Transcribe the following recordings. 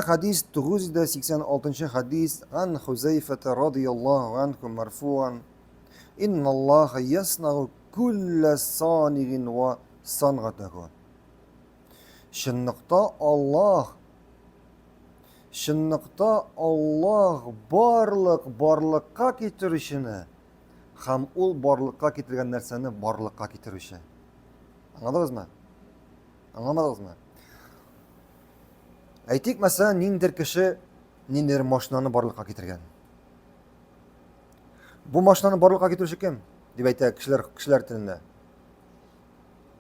Хәдис 986 нчы хәдис Ан Хузәйфәтә радыяллаһу анху марфуан Инналлаһа яснагу күллә санигин ва сангатаху. Чынлыкта Аллаһ Чынлыкта Аллаһ барлык барлыкка китерүчене һәм ул барлыкка китергән нәрсәне барлыкка китерүче. Аңладыгызмы? Аңламадыгызмы? Әйтик, мәсәлән, ниндидер кеше ниндидер машинаны барлыкка китергән. Бу машинаны барлыкка китерүче кем? дип әйтә кешеләр кешеләр телендә.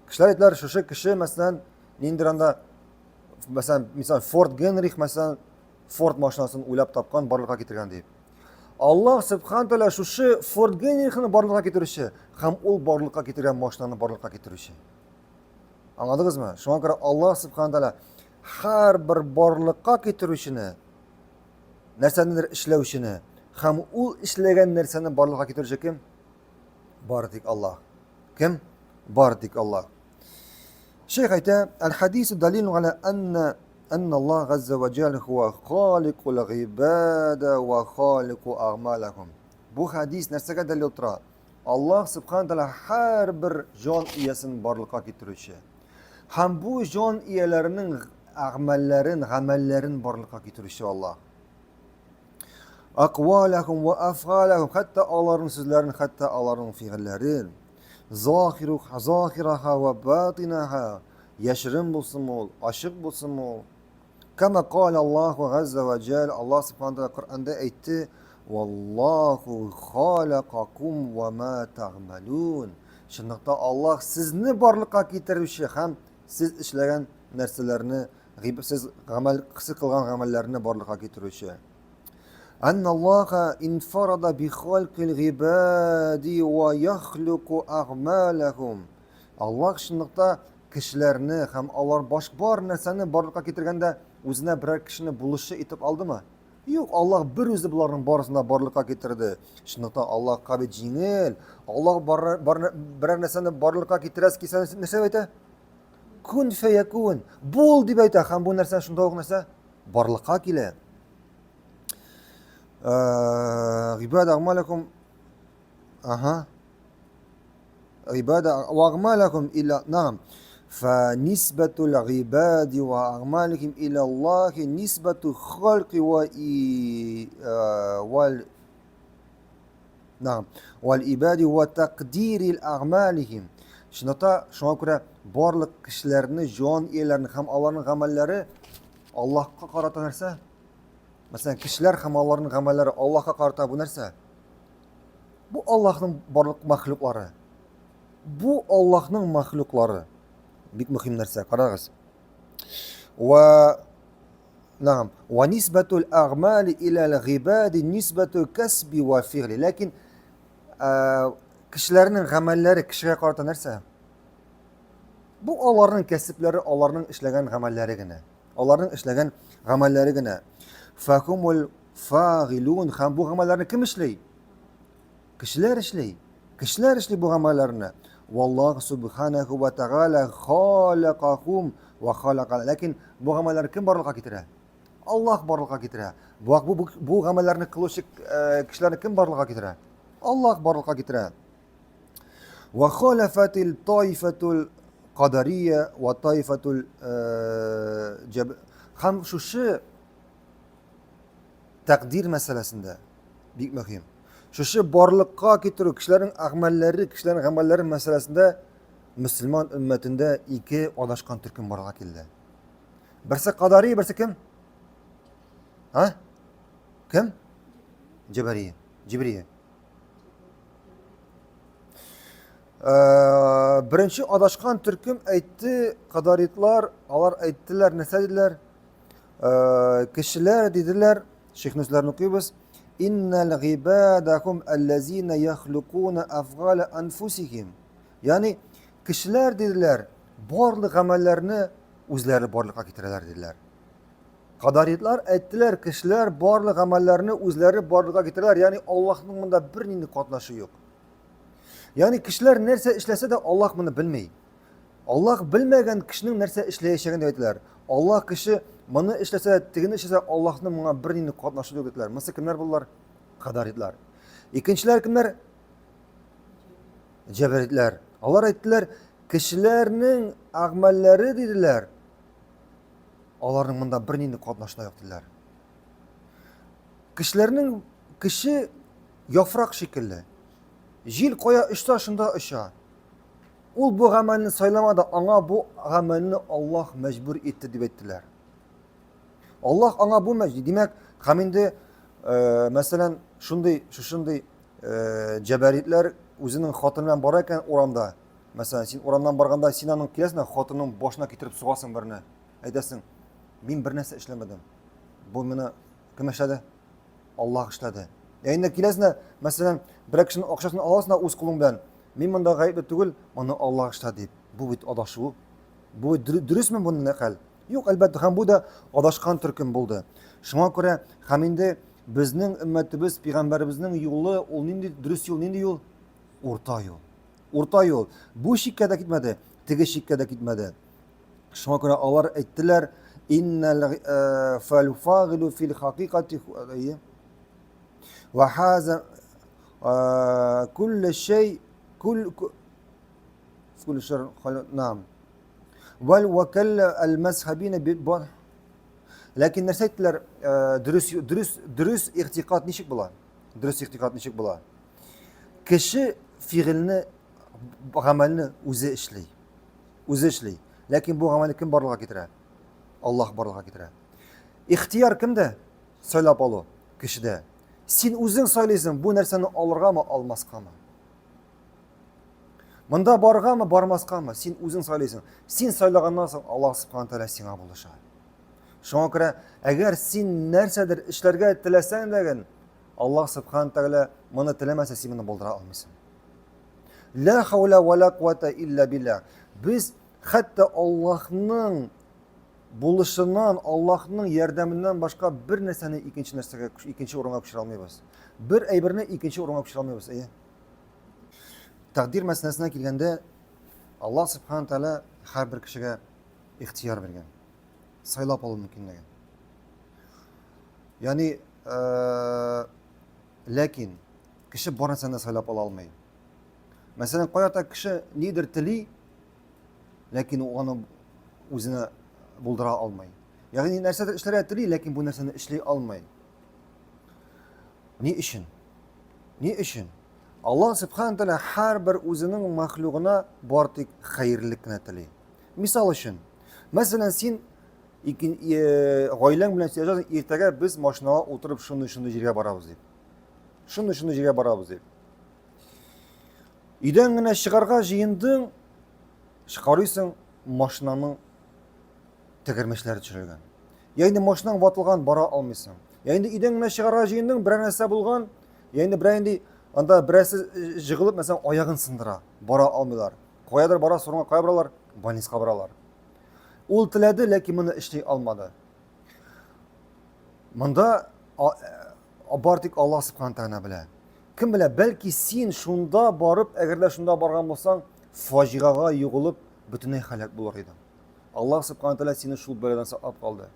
Кешеләр әйтәләр, шушы кеше, мәсәлән, ниндидер анда мәсәлән, мисал Форд Генрих, мәсәлән, Форд машинасын уйлап тапкан, барлыкка китергән дип. Аллаһ субхана тәгалә шушы Форд Генрихны барлыкка китерүче һәм ул барлыкка китергән машинаны барлыкка китерүче. Аңладыгызмы? Шуңа күрә Аллаһ субхана тәгалә һәрбер барлыкка китерүчене, нәрсәнедер эшләүчене һәм ул эшләгән нәрсәне барлыкка китерүче кем? Бары тик Аллаһ. Кем? Бары тик Аллаһ. Шейх әйтә, Әл-хадису далилун аля анна анна Аллаһ газза ва җәл хуа халикул гыйбада ва халику агмалахум. Бу хадис нәрсәгә дәлил тора? Аллаһ Субхана Тәгалә һәрбер җан иясен барлыкка китерүче. Һәм бу җан ияләренең әгъмәлләрен, гамәлләрен барлыкка китерүче Аллаһ. Аквалахум ва афгалахум, хәтта аларның сүзләрен, хәтта аларның фигыльләрен. Захиру захираха ва батинаха, яшерен булсын ул, ачык булсын ул. Кама каля Аллаху газза ва җәл, Аллаһ субхана тәгалә Коръәндә әйтте, Валлаху халакакум ва ма тәгъмәлун. Чынлыкта Аллаһ сезне барлыкка китерүче һәм сез эшләгән нәрсәләрне, сез гамәл сез кылган гамәлләрне барлыкка китерүче. Анна Аллаха инфарада би халкил гибади ва яхлуку агъмалахум. Аллаһ чынлыкта кешеләрне һәм алар баш бар нәрсәне барлыкка китергәндә үзенә берәр кешене булышчы итеп алдымы? Юк, Аллаһ бер үзе боларның барысын да барлыкка китерде. Чынлыкта Аллаһка бит җиңел. Аллаһ бар, бар, берәр нәрсәне барлыкка китерәсе килсә нәрсә әйтә? Кун фәякун. Бул дип әйтә һәм бу нәрсә шунда ук нәрсә барлыкка килә. Э, гыйбада агмалакум. Ага. عبادة وأعمالكم إلى نعم فنسبة العباد وأعمالهم إلى الله نسبة خلق و وال نعم والعباد وتقدير أعمالهم Шуната шуңа күрә барлык кешеләрне, җан ияләрен һәм аларның гамәлләре Аллаһка карата нәрсә? Мәсәлән, кешеләр һәм аларның гамәлләре Аллаһка карата бу нәрсә? Бу Аллаһның барлык махлуклары. Бу Аллаһның махлуклары. Бик мөһим нәрсә, карагыз. Ва Нәгам. Ва нисбәтул агмали иля гибади нисбәту касби ва фигли. Ләкин кешеләрнең гамәлләре кешегә карата нәрсә? Бу аларның кәсепләре, аларның эшләгән гамәлләре генә. Аларның эшләгән гамәлләре генә. Фахумул фагилун һәм бу гамәлләрне кем эшли? Кешеләр эшли. Кешеләр эшли бу гамәлләрне. Валлаху субханаху ва тааля халакахум ва халака. Ләкин бу гамәлләрне кем барлыкка китерә? Аллаһ барлыкка китерә. Бу, бу, бу гамәлләрне кылучы э, кешеләрне кем барлыкка китерә? Аллаһ барлыкка китерә. Ва халафатил таифатул кадария ва таифатул э, һәм шушы тәкъдир мәсьәләсендә бик мөһим. Шушы барлыкка китерү, кешеләрнең әгъмәлләре, кешеләрнең гамәлләре мәсьәләсендә мөселман өммәтендә ике адашкан төркем барлыкка килде. Берсе кадари, берсе кем? А? Кем? Җибрия. Җибрия. Э, беренче адашкан төркем әйтте, кадаритлар, алар әйттеләр, нәрсә диделәр? Э, кешеләр диделәр, шейхның сүзләрен укыйбыз. Иннал гыйбадахум аллазина яхлукуна афгала анфусихим. Ягъни кешеләр диделәр, барлык гамәлләрне үзләре барлыкка китерәләр диделәр. Кадаритлар әйттеләр, кешеләр барлык гамәлләрне үзләре барлыкка китерәләр, ягъни Аллаһның монда бернинди катнашы юк. Ягъни кешеләр нәрсә эшләсә дә Аллаһ моны белми. Аллаһ белмәгән кешенең нәрсә эшләячәген дип әйтәләр. Аллаһ кеше моны эшләсә, тегене эшләсә, Аллаһның моңа бернинди катнашы юк диделәр. Монысы кемнәр булдылар? Кадаритлар. Икенчеләр кемнәр? Җәбәритләр. Алар әйттеләр, кешеләрнең әгъмәлләре диделәр. Аларның монда бернинди катнашы да юк диделәр. Кешеләрнең кеше яфрак шикелле. Җил кая очса, шунда оча. Ул бу гамәлне сайламады, аңа бу гамәлне Аллаһ мәҗбүр итте дип әйттеләр. Аллаһ аңа бу мәҗбүр. Димәк, һәм инде э, мәсәлән, шундый шушындый э, җәбәритләр үзенең хатыны белән бара икән урамда. Мәсәлән, син урамнан барганда син аның киләсең дә хатынның башына китереп сугасың берне. Әйтәсең, мин бер нәрсә эшләмәдем. Бу моны кем эшләде? Аллаһ эшләде. Ә инде киләсең дә, мәсәлән, берәр кешенең акчасын аласың да үз кулың белән, Мин монда гаепле түгел, моны Аллаһ эшләде дип. Бу бит адашу. Бу дөресме бу нәкаль? Юк, әлбәттә, һәм бу да адашкан төркем булды. Шуңа күрә һәм инде безнең өммәтебез, пәйгамбәребезнең юлы, ул нинди дөрес юл, нинди юл? Урта юл. Урта юл. Бу чиккә дә китмәде, теге чиккә дә китмәде. Шуңа күрә алар әйттеләр, иннәл э, фәл фагилу фил хакыйкати ва хаза كل شيء كل كل شر نعم وكل المذهبين Ләкин нәрсә әйттеләр? Дөрес дөрес дөрес игътикад ничек була? Дөрес игътикад ничек була? Кеше фигыльне гамәлне үзе эшли. Үзе эшли. Ләкин бу гамәлне кем барлыкка китерә? Аллаһ барлыкка китерә. Ихтияр кемдә? Сайлап алу кешедә. Син үзең сайлыйсың, бу нәрсәне алыргамы, алмаскамы. Монда баргамы, бармаскамы, син үзең сайлыйсың. Син сайлаганнан соң Аллаһ субхана тәгалә сиңа булыша. Шуңа күрә, әгәр син нәрсәдер эшләргә теләсәң дә, Аллаһ субхана тәгалә моны теләмәсә, син моны булдыра алмыйсың. Ла хаула ва ла куата илля билла. Без хәтта Аллаһның булышыннан, Аллаһның ярдәменнән башка бер нәрсәне икенче нәрсәгә, икенче урынга күчерә алмыйбыз. Бер әйберне икенче урынга күчерә алмыйбыз. Әйе. Тәкъдир мәсьәләсенә килгәндә, Аллаһ субхана тәгалә һәрбер кешегә ихтияр биргән. Сайлап алу мөмкинлеге. Ягъни, э, ләкин кеше бар нәрсәне сайлап ала алмый. Мәсәлән, кайвакытта кеше нидер тели, ләкин ул аны үзенә булдыра алмый. Ягъни нәрсәдер эшләргә тели, ләкин бу нәрсәне эшли алмый. Ни өчен? Ни өчен? Аллаһ субхана тәгалә һәрбер үзенең мәхлугына бар тик хәерлек кенә тели. Мисал өчен, мәсәлән, син икен, э, гаиләң белән сөйләшәсең, иртәгә без машинага утырып шундый-шундый җиргә барабыз дип. Шундый-шундый җиргә барабыз дип. Өйдән генә чыгарга җыендың, карыйсың, машинаның тегермәчләре төшерелгән. Я инде машинаң ватылган, бара алмыйсың. Я инде өйдән генә чыгарга җыендың, берәр нәрсә булган, я инде берәр инде анда берәрсе җыгылып, мәсәлән, аягын сындыра, бара алмыйлар. Каядыр бара, сорыңа кая баралар? Больницага баралар. Ул теләде, ләкин моны эшли алмады. Монда бар тик Аллаһ субхана тәгалә белә. Кем белә, бәлки син шунда барып, әгәр дә шунда барган булсаң, фаҗигага югылып, бөтенләй һәлак булыр идең. Аллаһ субхана тәгалә сине шул бәладән саклап калды.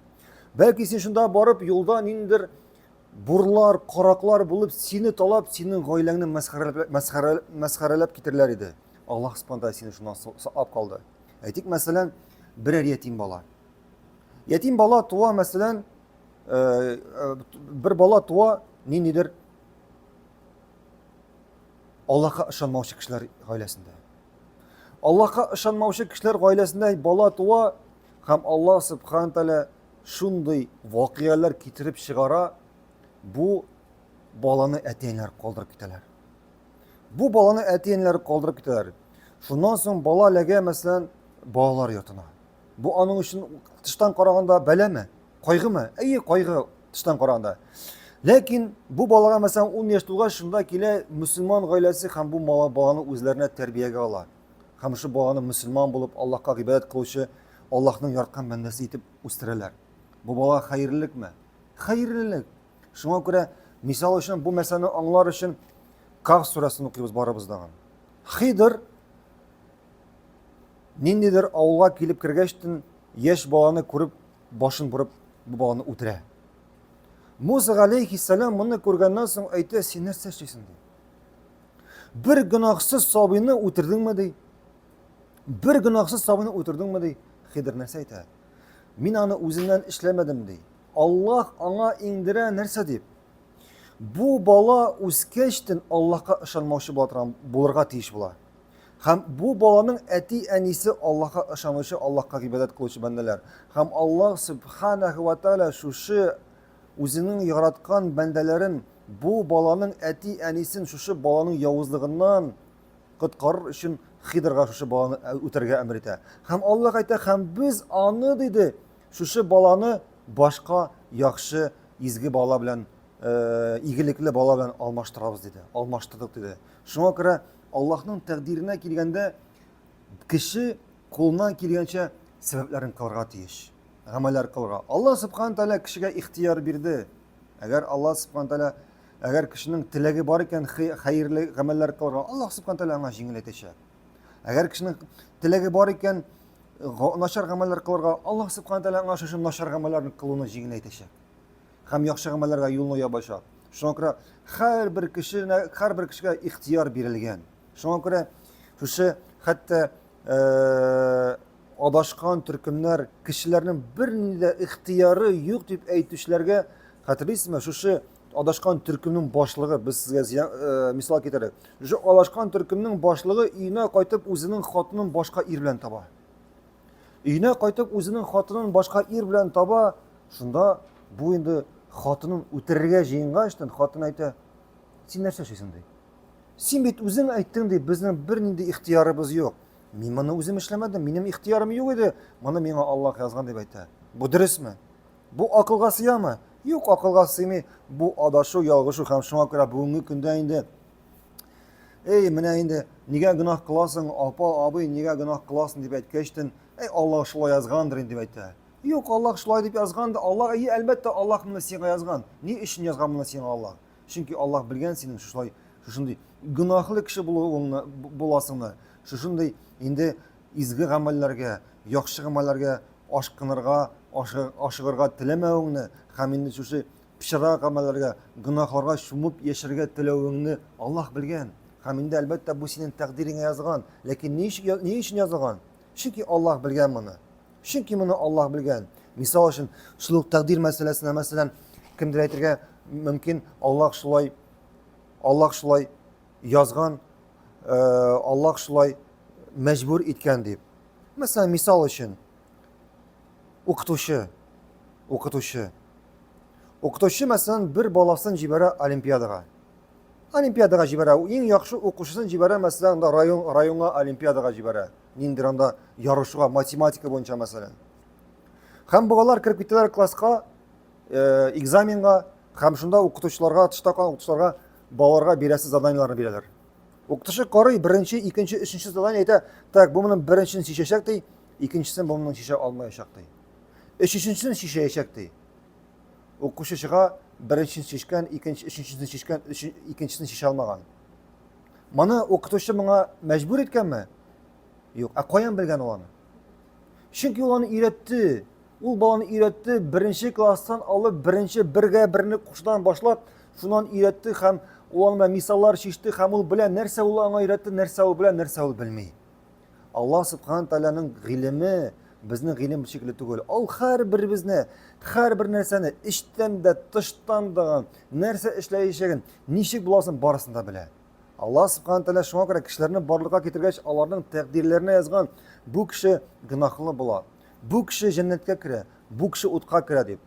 Бәлки син шунда барып, юлда ниндидер бурлар, караклар булып, сине талап, синең гаиләңне мәсхәрәләп, мәсхәрәләп, мәсхәрәләп китерләр иде. Аллаһ субхана тәгалә сине шуннан саклап калды. Әйтик, мәсәлән, берәр ятим бала. Ятим бала туа, мәсәлән, э, э, бер бала туа ниндидер Аллаһка ышанмаучы кешеләр гаиләсендә. Аллаһка ышанмаучы кешеләр гаиләсендә бала туа һәм Аллаһ субхана тәгалә шундый вакыялар китереп чыгара, бу баланы әти-әниләр калдырып китәләр. Бу баланы әти-әниләр калдырып китәләр. Шуннан соң бала ләгә, мәсәлән, балалар йортына. Бу аның өчен тыштан караганда бәләме? Кайгымы? Әйе, кайгы тыштан караганда. Ләкин бу балага мәсәлән 10 яшь тулгач, шунда килә мөселман гаиләсе һәм бу баланы үзләренә тәрбиягә ала. Һәм шул баланы мөселман булып, Аллаһка гыйбадәт кылучы, Аллаһның яраткан бәндәсе итеп үстерәләр. Бу бала хәерлелекме? Хәерлелек. Шуңа күрә, мисал өчен, бу мәсьәләне аңлар өчен Каһф сүрәсен укыйбыз барыбыз да. Хидр. Ниндидер авылга килеп кергәчтен, яшь баланы күреп, башын борып, бу баланы үтерә. Муса галәйһиссәлам моны күргәннән соң әйтә, син нәрсә эшлисең ди. Бер гөнаһсыз сабыйны үтердеңме ди. Бер гөнаһсыз сабыйны үтердеңме ди. Хидр нәрсә әйтә? Мин аны үземнән эшләмәдем ди. Аллаһ аңа иңдерә нәрсә дип? Бу бала үскәчтен Аллаһка ышанмаучы була торган булырга тиеш була. Һәм бу баланың әти-әнисе Аллаһка ышанучы, Аллаһка гыйбадәт кылучы бәндәләр. Һәм Аллаһ субханаху ва тааля шушы үзенең яраткан бәндәләрен бу баланың әти-әнисен шушы баланың явызлыгыннан коткарыр өчен Хидрга шушы баланы э, үтәргә әмер итә. Һәм Аллаһ әйтә, һәм без аны диде, шушы баланы башка яхшы изге бала белән, э, игелекле бала белән алмаштырабыз диде. Алмаштырдык диде. Шуңа күрә Аллаһның тәкъдиренә килгәндә кеше кулыннан килгәнчә сәбәпләрен кылырга тиеш. Гамәлләр кылырга. Аллаһ субхана тәгалә кешегә ихтияр бирде. Әгәр Аллаһ субхана тәгалә әгәр кешенең теләге бар икән хәерле гамәлләр кылырга, Аллаһ субхана тәгалә аңа җиңеләйтәчәк. Әгәр кешенең теләге бар икән начар гамәлләр кылырга, Аллаһ субхана тәгалә аңа шушы начар гамәлләрне кылуны җиңеләйтәчәк. Һәм яхшы гамәлләргә юлны ябачак. Шуңа күрә һәрбер кешенә, һәрбер кешегә ихтияр бирелгән. Шуңа күрә шушы хәтта э, адашкан төркемнәр кешеләрнең бернинди дә ихтияры юк дип әйтүчеләргә хәтерлисезме? Шушы адашкан төркемнең башлыгы, без сезгә зыян, э, мисал китердек. Шушы адашкан төркемнең башлыгы өенә кайтып үзенең хатынын башка ир белән таба. Өенә кайтып үзенең хатынын башка ир белән таба, шунда бу инде хатынын үтерергә җыенгач, хатын әйтә, син нәрсә эшлисең ди. Син бит үзең әйттең ди, безнең бернинди ихтиярыбыз юк. Мин моны үзем эшләмәдем, минем ихтиярым юк иде, моны миңа Аллаһ язган дип әйтә. Бу дөресме? Бу акылга сыямы? Юк, акылга сыймый. Бу адашу, ялгышу һәм шуңа күрә бүгенге көндә инде Эй, менә инде нигә гөнаһ кыласың, апа, абый, нигә гөнаһ кыласың дип әйткәчтен, эй, Аллаһ шулай язгандыр инде дип әйтә. Юк, Аллаһ шулай дип язган да, Аллаһ, әйе, әлбәттә, Аллаһ моны сиңа язган. Ни өчен язган моны сиңа Аллаһ? Чөнки Аллаһ белгән синең шушылай, шушындый гөнаһлы кеше булуыңны, буласыңны, шушындый инде изге гамәлләргә, яхшы гамәлләргә ашкынырга, ашыгырга теләмәвеңне һәм инде шушы пычрак гамәлләргә, гөнаһларга чумып яшәргә теләвеңне Аллаһ белгән. Һәм инде, әлбәттә, бу синең тәкъдиреңә язылган. Ләкин ни өчен, ни өчен язылган? Чөнки Аллаһ белгән моны. Чөнки моны Аллаһ белгән. Мисал өчен, шул ук тәкъдир мәсьәләсенә, мәсәлән, кемдер әйтергә мөмкин, Аллаһ шулай, Аллаһ шулай язган, э, Аллаһ шулай мәҗбүр иткән дип. Мәсәлән, мисал өчен, укытучы, укытучы. Укытучы, мәсәлән, бер баласын җибәрә олимпиадага. Олимпиадага җибәрә, иң яхшы укучысын җибәрә, мәсәлән, анда район, районга олимпиадага җибәрә. Ниндидер анда ярышуга, математика буенча, мәсәлән. Һәм балалар кереп китәләр класска, э, экзаменга, һәм шунда укытучыларга, тышта калган укытучыларга балаларга бирәсе заданиеләрне бирәләр. Укытучы карый, беренче, икенче, өченче задание әйтә, так, бу моның беренчесен чишәчәк ди, икенчесен бу моның чишә алмаячак ди. Өченчесен чишәячәк ди. Укучы чыга, беренчесен чишкән, икенче, өченчесен чишкән, икенчесен чишә алмаган. Моны укытучы моңа мәҗбүр иткәнме? Юк. Ә каян белгән ул аны? Чөнки ул аны өйрәтте. Ул баланы өйрәтте, беренче класстан алып, беренче бергә берне кушудан башлап, шуннан өйрәтте һәм ул аңа мисаллар чиште һәм ул белә нәрсә ул аңа өйрәтте, нәрсә ул белә, нәрсә ул белми. Аллаһ субхана тәгаләнең гыйлеме безнең гыйлем шикелле түгел. Ул һәрберебезне, һәрбер нәрсәне эчтән дә, тыштан да нәрсә эшләячәген, ничек буласын барысын да белә. Аллаһ субхана тәгалә шуңа күрә кешеләрне барлыкка китергәч, аларның тәкъдирләренә язган, бу кеше гөнаһлы була, бу кеше җәннәткә керә, бу кеше утка керә дип.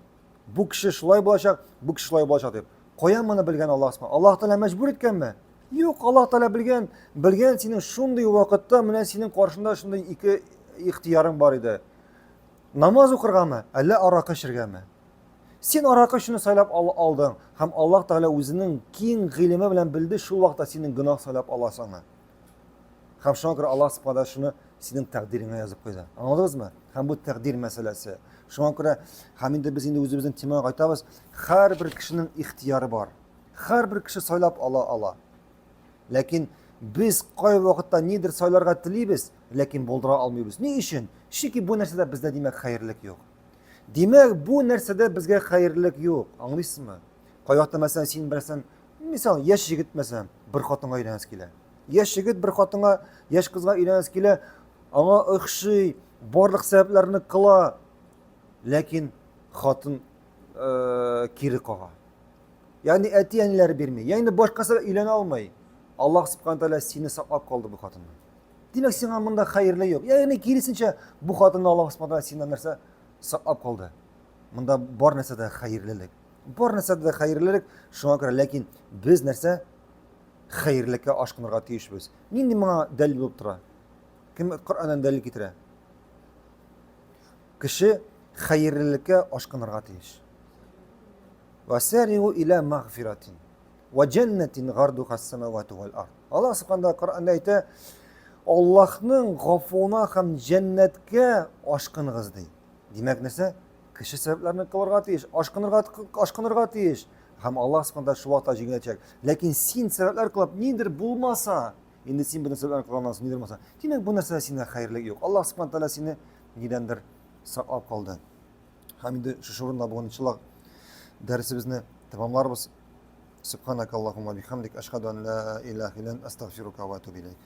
Бу кеше шулай булачак, бу кеше шулай булачак дип. Каян моны белгән Аллаһ субхана? Аллаһ Тәгалә мәҗбүр иткәнме? Юк, Аллаһ Тәгалә белгән, белгән синең шундый вакытта менә синең каршында шундый ике ихтиярың бар иде. Намаз укыргамы, әллә аракы эчергәме? Син аракы эчүне сайлап ал алдың һәм Аллаһ Тәгалә үзенең киң гыйлеме белән белде, шул вакытта синең гөнаһ сайлап аласыңны. Һәм шуңа күрә Аллаһ Субхана шуны синең тәкъдиреңә язып куйды. Аңладыгызмы? Һәм бу тәкъдир мәсьәләсе. Шуңа күрә һәм инде без инде үзебезнең темага кайтабыз. Һәрбер кешенең ихтияры бар. Һәрбер кеше сайлап ала ала. Ләкин Без кай вакытта нидер сайларга телибез, ләкин булдыра алмыйбыз. Ни өчен? Чөнки бу нәрсәдә бездә димәк хәерлек юк. Димәк, бу нәрсәдә безгә хәерлек юк. Аңлыйсызмы? Кай вакытта мәсәлән син берсен, мисал, яшь егет мәсәлән, бер хатынга өйләнәсе килә. Яшь егет бер хатынга, яшь кызга өйләнәсе килә, аңа охшый, барлык сәбәпләрне кыла, ләкин хатын э, кире кага. Ягъни әти-әниләре бирми, ягъни башкасы өйләнә алмый. Аллаһ субхана тәгалә сине саклап калды бу хатыннан. Димәк, сиңа монда хәерле юк. Ягъни киресенчә, бу хатынны Аллаһ субхана тәгалә синнән нәрсә саклап калды. Монда бар нәрсә дә хәерлелек. Бар нәрсә дә хәерлелек, шуңа күрә ләкин без нәрсә хәерлеккә ашкынырга тиешбез. Нинди моңа дәлил булып тора? Кем Коръәннән дәлил китерә? Кеше хәерлелеккә ашкынырга тиеш. Васариу иля магфиратин ва җәннәтин гардуха самавату вал ард. Аллаһ субхана Коръәндә әйтә, Аллаһның гафуына һәм җәннәткә ашкыныгыз ди. Димәк, нәрсә? Кеше сәбәпләрне кылырга тиеш, ашкынырга ашкынырга тиеш. Һәм Аллаһ субхана шул вакытта җиңеләчәк. Ләкин син сәбәпләр кылып нидер булмаса, инде син бөтен сәбәпләрне кылганнан соң нидер булмаса, димәк, бу нәрсәдә синдә хәерлек юк. Аллаһ субхана тәгалә сине нидәндер саклап калды. Һәм инде шушы урында бүген иншаллаһ дәресебезне тәмамларбыз. Субханакаллахумма бихамдик, ашхаду ан ла илаха илля ант, астагфирука ва атубу илейк.